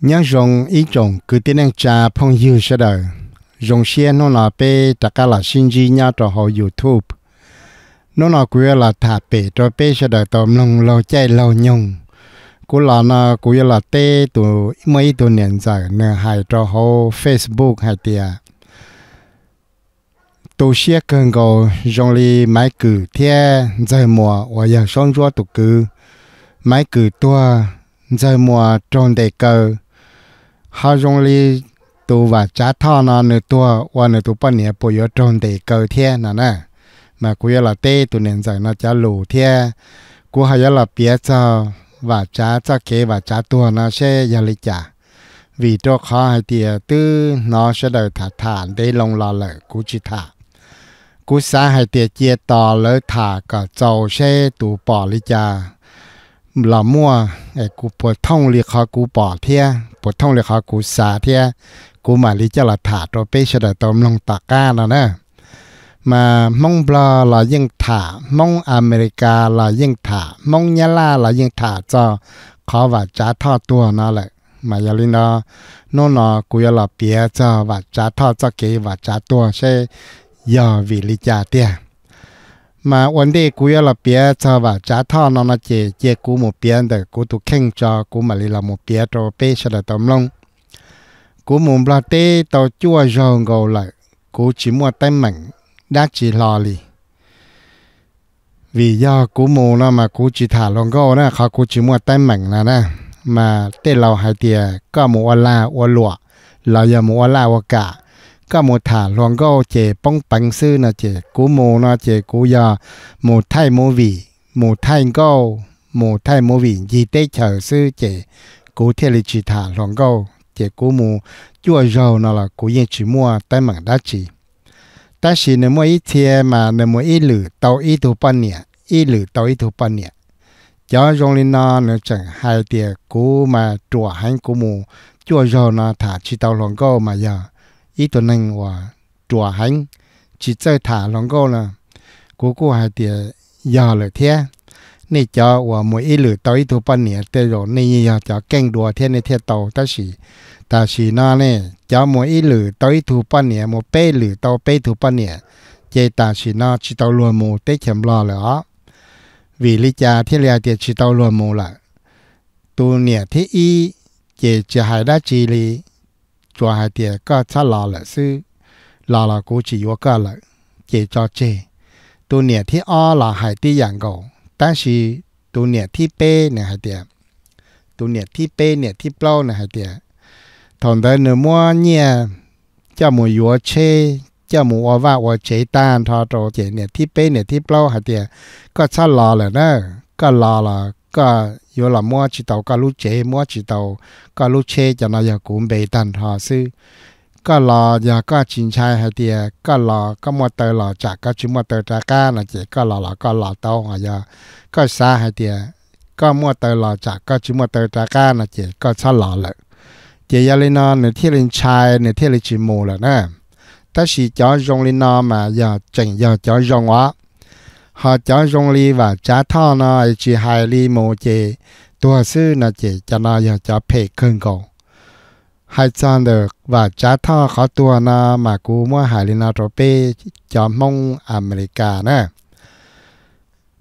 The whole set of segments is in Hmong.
Nyob zoo ib tsoom kwv tij neej tsa phooj ywg sawv daws, zoo siab hnub no peb rov qab los sib ntsib nyob rau hauv YouTube. Hnub no kuv yuav los tham pem rau peb sawv daws tau mloog laug caij laug nyoog. Kuv los no kuv yuav los teb tus, muaj ib tug niam ntxawm nws hais rau hauv Facebook hais tias, tu siab kawg nkaus zoo li Maiv Kwm thiab Ntxawg Muas uas yog Saub Ntsuab tus kwv. Maiv Kwm tuag, Ntxawg Muas raug ntes kaw, ho zoo li tus Vam Tsav Thoj no nws tuag ua nws tus poj niam puas yuav raug ntes kaw thiab no na. Mas kuv yuav los teb tus niam ntxawm no cov lus thiab kuv ho yuav los piav txog Vam Tsav txoj kev Vam Tsav tuag no seb yog li cas. Vim rau qhov hais tias twb hnov sawv daws tham tham ntev loo los lawm kuv tsis tham. Kuv xav hais tias cia tos lawv tham kom txaus seb tus pom li cas los muaj, kuv puas thooj li qhov kuv pom thiab puas thooj li qhov kuv xav thiab, kuv mam li coj los tham rau peb sawv daws tau mloog tom qab no na. Mas Hmoob Nplog los yeej tham, Hmoob Amelikas los yeej tham, Hmoob Nyab Laj los yeej tham txog qhov Vam Tsav Thoj tuag no lawm. Mas yog li no, hnub no kuv yuav los piav txog Vam Tsav Thoj txoj kev Vam Tsav tuag seb yog vim li cas tiag. Mas ua ntej kuv yuav los piav txog Vam Tsav Thoj no no ces cia kuv mus piav ntawm kuv tus kheej tso kuv mam li los mus piav rau peb sawv daws tau mloog. Kuv mus Nplog teb tau cuaj zaug nkaus lawm, kuv tsis muaj teeb meem dab tsi hlo li. Vim yog kuv mus no mas kuv tsis tham hluas nkauj na, qhov kuv tsis muaj teeb meem no na. Mas tej laus hais tias koj mus ua lag ua luam los yog mus ua laj ua kam, koj mus tham hluas nkauj ces poob peev xwb no ces kuv mus no ces kuv yog mus thaij movie, mus thaij nkauj, mus thaij movie ncig teb chaws xwb ces kuv thiaj li tsis tham hluas nkauj. Ces kuv mus cuaj zaug no los kuv yeej tsis muaj teeb meem dab tsi. Tab sis nws muaj ib txhia mas nws mus ib lwm tau ib tug poj niam, ib lwm tau ib tug poj niam. Cov zoo li no nws tseem hais tias kuv mas ruam heev, kuv mus cuaj zaug no tham tsis tau hluas nkauj mas yog ib tug neeg uas ruam heev, tsis txawj tham hluas nkauj no. Kuv kuj hais tias yog lawm thiab. Nej cov uas mus ib lwm tau ib tug poj niam tej zaum nej yeej yog cov keej dua thiab nej thiaj tau, tab sis tam sim no ne, cov mus ib lwm tau ib tug poj niam, mus peb lwm tau peb tug poj niam, ces tam sim no tsis tau luag mus teb chaws Nplog lawm os. Vim li cas thiaj li hais tias tsis tau luag mus lawm? Tus niam thib ib ces tsis hais dab tsi li, tsuas hais tias koj txhob los lawm xwb, los los kuv tsis yuav koj lawm, ces tso tseg. Tus niam thib ob los hais tib yam nkaus, tab sis tus niam thib peb nws hais tias, tus niam thib peb niam thib plaub nws hais tias, thaum ntawd nws muab nyiaj coj mus yuav tsheb, coj mus ua vaj ua tsev tag nrho rau, ces niam thib peb niam thib plaub hais tias, koj txhob los lawm na, koj los los koj yuav los muab tsis tau koj lub tsev, muab tsis tau koj lub tsheb, cov no yog kuv npe tag nrho xwb. Koj los yog koj tsis ntshai hais tias koj los koj muaj taw los tsam koj tsis muaj taw rov qab no ces koj los los koj los tau, ho yog koj xav hais tias koj muaj taw los tsam koj tsis muaj taw rov qab no ces koj txhob los lawm. Ces yog li no nws thiaj li ntshai, nws thiaj li tsis mus lawm na. Tab sis cov zoo li no mas yog tseem yog cov zoo os. Ho cov zoo li Vam Tsav Thoj no tsis hais li, mus ces tuag xwb no ces cov no yog cov phem kawg nkaus. Hais txog ntawm Vam Tsav Thoj qhov tuag no mas kuv muab hais li no rau peb cov Hmoob Amelikas na.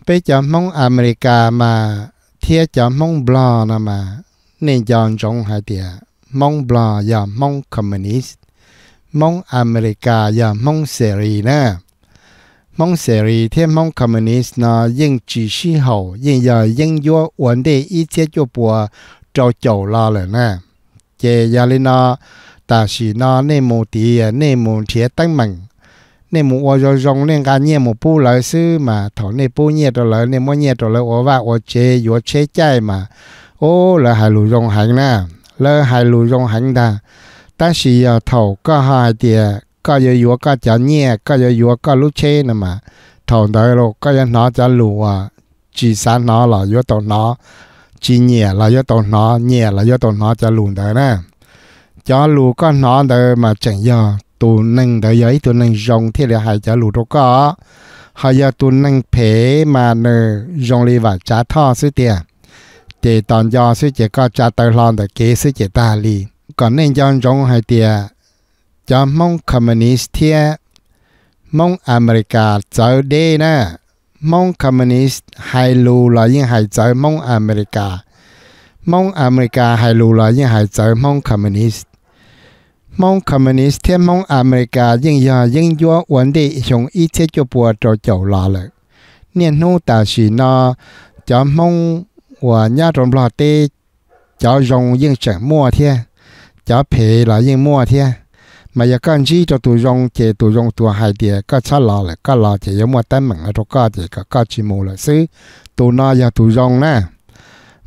Peb cov Hmoob Amelikas mas thiab cov Hmoob Nplog no mas nej nco ntsoov hais tias Hmoob Nplog yog Hmoob Communist, Hmoob Amelikas yog Hmoob Xes Ris na. Hmoob Xes Ris thiab Hmoob Communist no yeej tsis sib haum, yeej yog yeeb ncuab ua ntej ib txhiab cuaj puas rau caum los lawm na. Ces yog li no, tam sim no nej mus tid nej mus nrhiav teeb meem, nej mus ua zoo zoo, nej nqa nyiaj mus pub lawv xwb mas thaum nej pub nyiaj rau lawv, nej muab nyiaj rau lawv ua vaj ua tsev yuav tsheb caij mas, ub, lawv hais lus zoo heev na, lawv hais lus zoo heev ntag. Tab sis yog thaum koj ho hais tias koj yuav yuav koj cov nyiaj, koj yuav yuav koj lub tsheb no mas, thaum ntawd los koj yuav hnov cov lus uas tsis xav hnov los yuav tau hnov, tsis nyiam los yuav tau hnov, nyiam los yuav tau hnov cov lus ntawd na. Cov lus koj hnov ntawd mas tseem yog tus neeg ntawd yog ib tug neeg zoo thiaj li hais cov lus rau koj, ho yog tus neeg phem mas nws zoo li Vam Tsav Thoj xwb tiag. ces tos nco xwb ces koj tsa taw hlo ntawm kev xwb ces tag li. Kom nej nco ntsoov hais tias cov Hmoob Communist thiab Hmoob Amelikas txawv deb na. Hmoob Communist hais lus los yeej hais txawv Hmoob Amelikas, Hmoob Amelikas hais lus los yeej hais txawv Hmoob Communist. Hmoob Communist thiab Hmoob Amelikas yeej yog yeeb ncuab ua ntej xyoo ib txhiab cuaj pua rau caum los lawm. Niaj hnub tam sim no cov Hmoob uas nyob rau Nplog teb, cov zoo yeej tseem muaj thiab, cov phem los yeej muaj thiab. Mas yog koj ntsib rau tus zoo ces tus zoo tus hais tias koj txhob los lawm, koj los ces yuav muaj teeb meem no rau koj ces kom koj tsis mus lawm xwb. Tus no yog tus zoo na.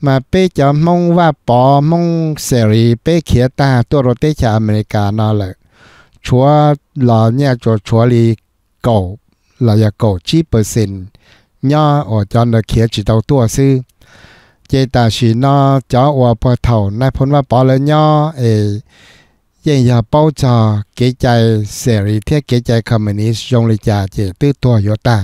Mas peb cov Hmoob Vaj Pov, Hmoob Xes Ris peb khiav tag tuaj rau teb chaws Amelikas no lawm, tshuav los nyaj tsuas tshuav li kaum los yog kaum tsib percent nyob uas cov ntawd khiav tsis tau tuaj xwb. Ces tam sim no cov uas puag thaum Nais Phoo Vaj Pov lawv nyob es yeej yog paub txog kev cai Xes Ris thiab kev cai Communist zoo li cas ces twb tuag yuav tag.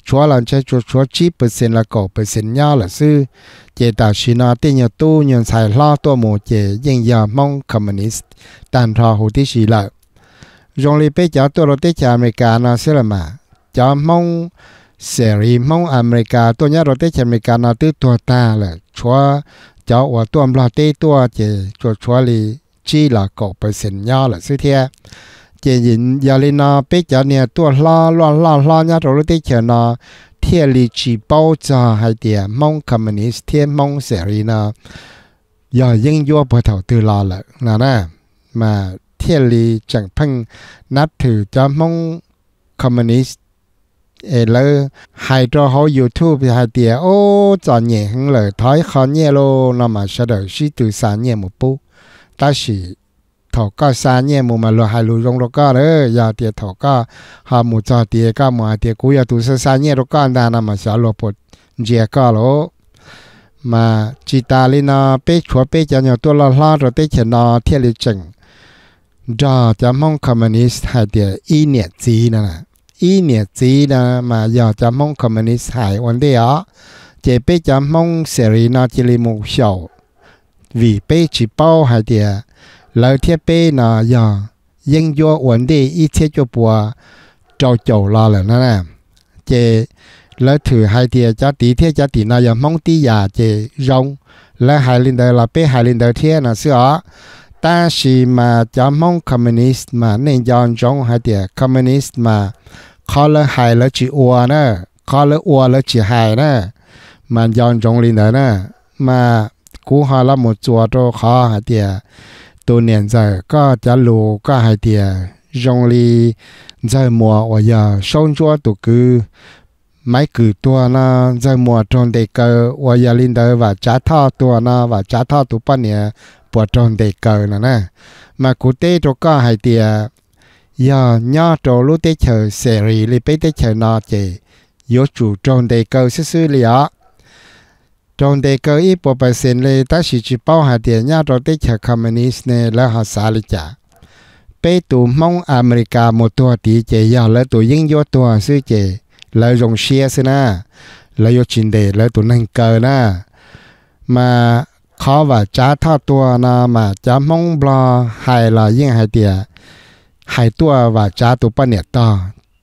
Tshuav los ntshe tsuas tshuav tsib percent los kaum percent nyob lawm xwb. Ces tam sim no tej nyuag tub nyuag ntxhais hlob tuaj mus ces yeej yog Hmoob Communist tag nrho huv tib si lawm. Zoo li peb cov tuaj rau teb chaws Amelikas no xwb los mas, cov Hmoob Xes Ris, Hmoob Amelikas tuaj nyob rau teb chaws Amelikas no twb tuag tag lawm, tshuav cov uas tuaj Nplog teb tuaj ces tsuas tshuav li tsib los kaum percent nyob lawm xwb thiab. Ces yog li no peb cov niag tuaj hlob, loj hlob hlob nyob rau lub teb chaws no thiaj li tsis paub txog hais tias Hmoob Communist thiab Hmoob Xes Ris no yog yeeb ncuab puag thaum twg los lawm no na. Mas thiaj li tseem pheej nab thwm cov Hmoob Communist es lawv hais rau hauv YouTube hais tias, ub, txom nyem heev lawm, thov ib qho nyiaj lauj no mas sawv daws sib tw xa nyiaj mus pub. Tab sis thaum koj xa nyiaj mus mas luag hais lus zoo rau koj lawm, yog tias thaum koj ho mus txog tias koj mus hais tias kuv yog tus xa xa nyiaj rau koj ntag no mas xyov luag puas ntsia koj lauj. Mas tsis tas li no, peb tshuav peb cov nyuag tuaj loj hlob rau teb chaws no thiaj li tseem nrog cov Hmoob Communist hais tias ib niam txiv no. Ib niam txiv no mas yog cov Hmoob Communist hais ua ntej os. Ces peb cov Hmoob Xes Ris no cia li mus xyaum, vim peb tsis paub hais tias lawv thiab peb no yog yeeb ncuab ua ntej ib txhiab cuaj pua rau caum los lawm no na. Ces lawv thwm hais tias cov tid thiab cov tim no yog Hmoob tib yam ces zoo. Lawv hais li ntawd los peb hais li ntawd thiab no xwb os. Tab sis mas cov Hmoob Communist mas nej nco ntsoov hais tias Communist mas qhov lawv hais lawv tsis ua na, qhov lawv ua lawv tsis hais na. Mas nco ntsoov li ntawd na. Mas kuv ho los mus txuas rau qhov hais tias tus niam ntxawm koj cov lus koj hais tias zoo li Ntxawg Muas uas yog Saub Ntsuab tus kwv Maiv Kws tuag no, Ntxawg Muas raug ntes kaw, uas yog li ntawd Vam Tsav Thoj tuag no Vam Tsav Thoj tus poj niam puas raug ntes kaw no na. Mas kuv teb rau koj hais tias yog nyob rau lub teb chaws Xes Ris li peb teb chaws no ces yuav tsum raug ntes kaw xwb xwb li os. Raug ntes kaw ib puas percent li, tab sis tsis paub hais tias nyob rau teb chaws Communist ne lawv ho xav li cas. Peb tus Hmoob Amelikas mus tuag tid ces yog lawv tus yeeb ncuab tuag xwb ces lawv zoo siab xwb na, lawv yuav tsis ntes lawv tus neeg kaw na. Mas qhov Vam Tsav Thoj tuag no mas cov Hmoob Nplog hais los yeej hais tias hais tuaj Vam Tsav tus poj niam tog.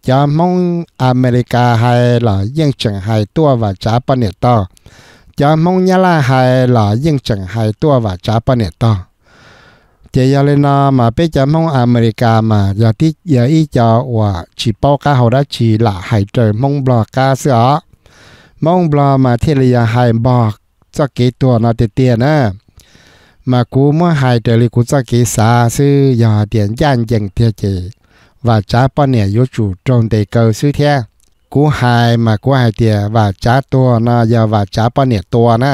Cov Hmoob Amelikas hais los yeej tseem hais tuaj Vam Tsav poj niam tog. Cov Hmoob Nyab Laj hais los yeej tseem hais tuaj Vam Tsav poj niam tog. Ces yog li no mas peb cov Hmoob Amelikas mas yog tib, yog ib co uas tsis paub qab hau dab tsi lam hais raws Hmoob Nplog qab xwb os. Hmoob Nplog mas thiaj li yog hais npog txoj kev tuag no tiag tiag na. Mas kuv muab hais raws li kuv txoj kev xav xwb, yog hais tias ncaj ncees tiag ces Vam Tsav poj niam yuav tsum raug ntes kaw xwb thiab. Kuv hais mas kuv hais tias Vam Tsav tuag no yog Vam Tsav poj niam tua na.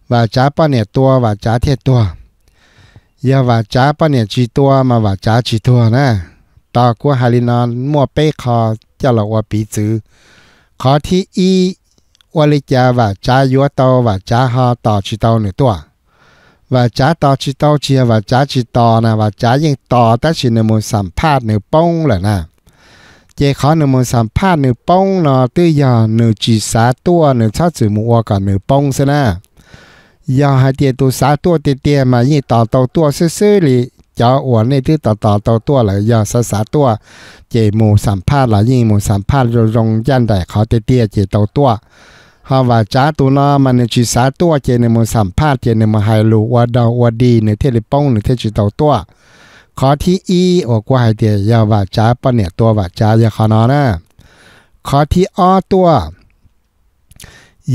Vam Tsav poj niam tua Vam Tsav thiaj tuag. Yog Vam Tsav poj niam tsis tua mas Vam Tsav tsis tuag na. Tos kuv hais li no, muaj peb qho coj los ua piv txwv. Qhov thib ib, ua li cas Vam Tsav yuav tau Vam Tsav ho tos tsis tau nws tuaj? Vam Tsav tos tsis tau tsis yog Vam Tsav tsis tos na, Vam Tsav yeej tos tab sis nws mus xam phaj nws poob lawm na. Ces qhov nws mus xam phaj nws poob no twb yog nws tsis xav tuaj, nws txhob txwm mus ua kom nws poob xwb na. Yog hais tias tus xav tuaj tiag tiag mas yeej tos tau tuaj xwb xwb li. Cov uas nej twb tos tos tau tuaj lawm yog xav xav tuaj ces mus xam phaj los yeej mus xam phaj zoo zoo ncaj nraim qhov tiag tiag ces tau tuaj. Ho Vam Tsav tus no mas nws tsis xav tuaj ces nws mus xam phaj ces nws mus hais lus ua dog ua dig nws thiaj li poob nws thiaj tsis tau tuaj. Qhov thib ib uas kuv hais tias yog Vam Tsav poj niam tua Vam Tsav yog qhov no na. Qhov thib ob tuaj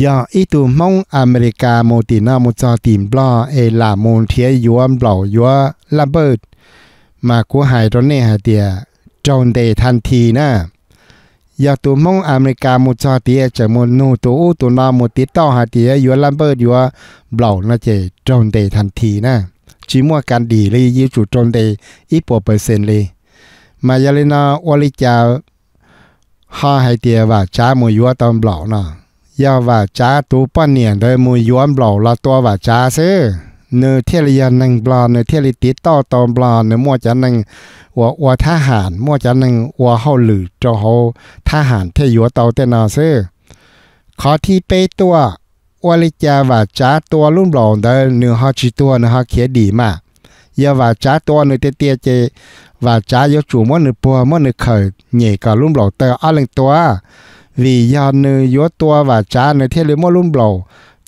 yog ib tug Hmoob Amelikas mus tim no mus txog tim Nplog es lam mus nrhiav yuav nplaum yuav laj npawj, mas kuv hais rau nej hais tias raug ntes thaj thi na. Yog tus Hmoob Amelikas mus txog tias tseem mus nug tus ub tus no mus tiv tauj hais tias yuav laj npawj yuav nplaum no ces raug ntes thaj thi na. Tsis muaj kas dim li, yuav tsum raug ntes ib puas percent li. Mas yog li no ua li cas ho hais tias Vam Tsav mus yuav tau nplaum no? Yog Vam Tsav tus poj niam ntawd mus yuav nplaum los tua Vam Tsav xwb, nws thiaj li yog neeg Nplog, nws thiaj li tiv tauj tau Nplog, nws muaj cov neeg uas ua thab ham, muaj cov neeg ua hauj lwm rau hauv thab ham thiaj yuav tau tej no xwb. Qhov thib peb tuaj, ua li cas Vam Tsav tua lub nplaum ntawd nws ho tsis tuag nws ho khiav dim mas? Yog Vam Tsav tua nws tiag tiag ces Vam Tsav yuav tsum muab nws puag muab nws khawm nyem kom lub nplaum tawg ob leeg tua. Vim yog nws yuav tua Vam Tsav nws thiaj li muab lub nplaum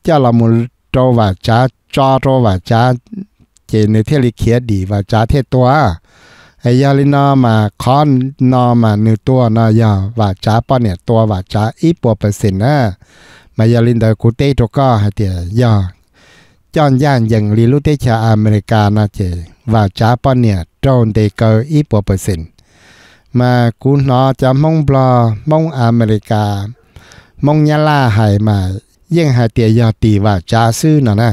coj los mus rau Vam Tsav, tso rau Vam Tsav, ces nws thiaj li khiav dim Vam Tsav thiaj tuag. Yog li no mas qhov no mas nws tua no yog Vam Tsav poj niam tua Vam Tsav ib puas percent na. Mas yog li ntawd kuv teb rau koj hais tias yog coj ncaj ncees li lub teb chaws Amelikas no ces Vam Tsav poj niam raug ntes kaw ib puas percent. Mas kuv hnov cov Hmoob Nplog, Hmoob Amelikas, Hmoob Nyab Laj hais mas yeej hais tias yog tim Vam Tsav xwb no na.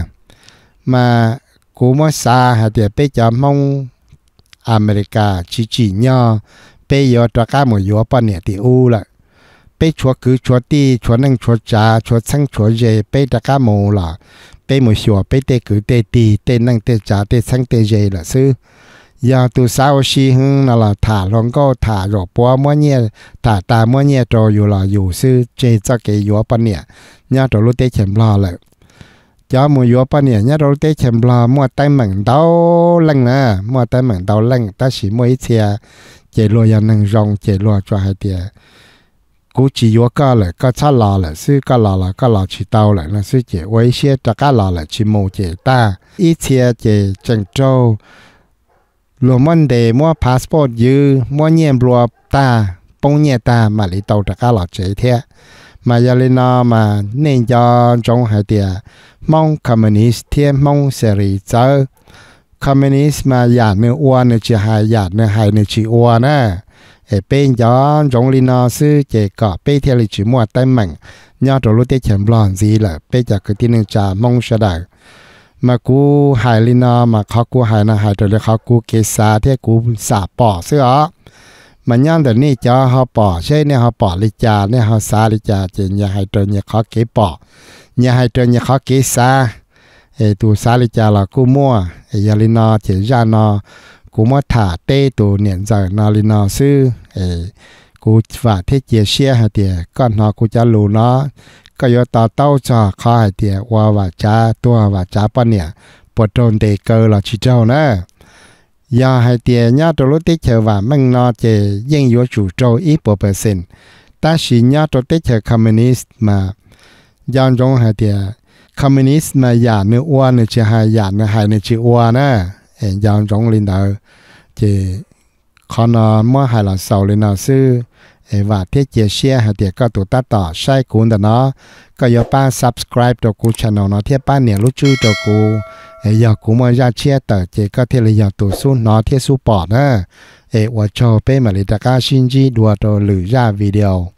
Mas kuv muab xav hais tias peb cov Hmoob Amelikas tsis tsim nyog peb yuav rov qab mus yuav poj niam tim ub lawm. Peb tshuav kwv tshuav tij, tshuav neej tshuav tsav, tshuav txheeb tshuav ze, peb rov qab mus los peb mus xyuas peb tej kwv tej tij, tej neej tej tsav, tej txheeb tej ze lawm xwb. Yog tus xav ua si heev no los tham hluas nkauj, tham zaum puav muab nyiaj, tham tag muab nyiaj rau yus los yus xwb, tseg txoj kev yuav poj niam nyob rau lub teb chaws Nplog lawm. Cov mus yuav poj niam nyob rau lub teb chaws Nplog muaj teeb meem ntau leej na, muaj teeb meem ntau leej, tab sis muaj ib txhia ces luag yog neeg zoo ces luag tsuas hais tias kuv tsis yuav koj lawm, koj txhob los lawm xwb, koj los los koj los tsis tau lawm no xwb ces ua ib siab rov qab los lawm tsis mus ces tag. Ib txhia ces tseem raug luag muab ntes, muab passport ywv, muab nyiaj nplua tag, poob nyiaj tag mam li tau rov qab los tsev thiab. Mas yog li no mas nej nco ntsoov hais tias Hmoob communist thiab Hmoob xes ris txawv. Communist mas yam nws ua nws tsis hais, yam nws hais nws tsis ua na. Es peb nco ntsoov li no xwb ces kom peb thiaj li tsis muaj teeb meem nyob rau lub teb chaws Nplog ntxiv lawm peb cov kwv tij neej tsa Hmoob sawv daws. Mas kuv hais li no mas qhov kuv hais no hais raws li qhov kuv kev xav thiab kuv xam pom xwb os. Mas nyob ntawm nej cov ho pom seb nej ho pom li cas, nej ho xav li cas ces nyias hais raws nyias qhov kev pom, nyias hais raws nyias qhov kev xav. Es tus xav li cas los kuj muaj. Es yog li no ces zaj no kuv muab tham teb tus niam ntxawm no li no xwb. Es kuv vam thiab cia siab hais tias koj hnov kuv cov lus no, koj yuav to taub txog qhov hais tias ua Vam Tsav tuag, Vam Tsav poj niam puas raug ntes kaw los tsis raug na. Yog hais tias nyob rau lub teb chaws vam meej no ces yeej yuav tsum raug ib puas percent, tab sis nyob rau teb chaws communist mas nco ntsoov hais tias communist mas yam nws ua nws tsis hais, yam nws hais nws tsis ua na. Es nco ntsoov li ntawd. Ces qhov no muab hais los xaus li no xwb. Es vam thiab cia siab hais tias koj tus tab tom saib kuv ntawm no, koj yuav pab subscribe rau kuv channel no thiab pab nias lub tswb rau kuv. Es yog kuv muaj zaj tshiab tawm ces koj thiaj li yog tus xub hnov thiab xub pom na. Es ua tsaug, peb mam li rov qab sib ntsib dua rau lwm zaj video.